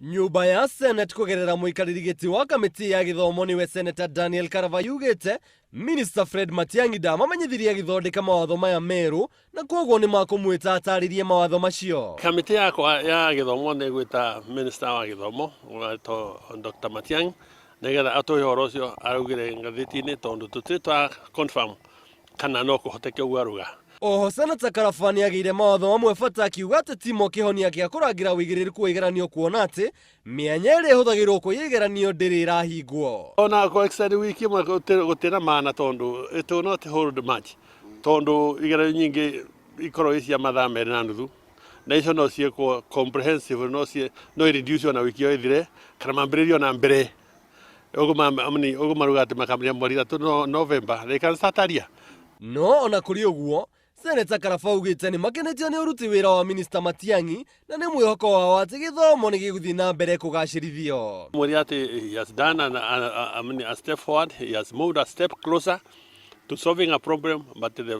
Nyũmba ya Senate kũgerera mũikarĩri gĩtĩ wa kamĩtĩ ya gĩthomo nĩwe Senator Daniel Karaba yugĩte Minister Fred Matiang'i ndamamenyithirie agĩthondeka mawatho maya merũ na kwoguo nĩ makũmwĩta atarĩrie mawatho macio. Kamĩtĩ yakwa ya gĩthomo nĩ gwĩta minister wa gĩthomo ũretwo Dr. Matiang'i nĩgetha atũhe ũhoro ũcio araugire ngathĩti-inĩ tondũ tũtirĩ twa confirm kana no kũhoteke ũguo aruga. Oho Senata Karaba nĩagĩire mawatho mamwe bata akiuga atĩ timo kĩhonia kĩa kũrangĩra ũigĩrĩrĩku wa igeranio kuona atĩ mĩanya ĩrĩa ĩhũthagĩrwo kũiya igeranio ndĩrĩ ĩrahingwo. Ona kũ extend wiki ĩmwe gũtirĩ maana tondũ it will not hold much tondũ igeranio nyingĩ ikoragwo i cia mathaa 2.5 na icio no ciĩkwo comprehensive no cie no i-reduce ona wiki ĩyo ĩthire kana mambĩrĩrie ona mbere ũguo maruga atĩ makambĩrĩria mweri 3 no November, they can start earlier. No ona kũrĩ ũguo Seneta Karaba augĩte nĩ makenetio nĩ ũruti wĩra wa Minister Matiang'i na nĩ mwĩhoko wao atĩ gĩthomo nĩ gĩgũthiĩ na mbere kũgacĩrithio. Mwĩre atĩ he has done I mean, a step forward, he has moved a step closer to solving a problem, but the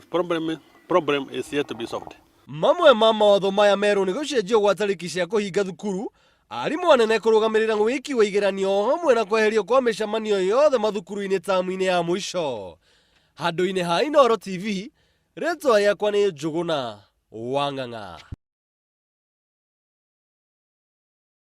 problem is yet to be solved. Mamwe ma mawatho maya merũ nĩ gũcenjio gwa tarĩki cia kũhinga thukuru, arimũ anene kũrũgamĩrĩra wĩki wa igeranio hamwe na kweherio kwa mĩcemanio yothe mathukuru-inĩ tamu-inĩ ya mũico. Handũ-inĩ ha Inooro TV, rĩtwa rĩakwa nĩ Njũgũna wa Ng'ang'a.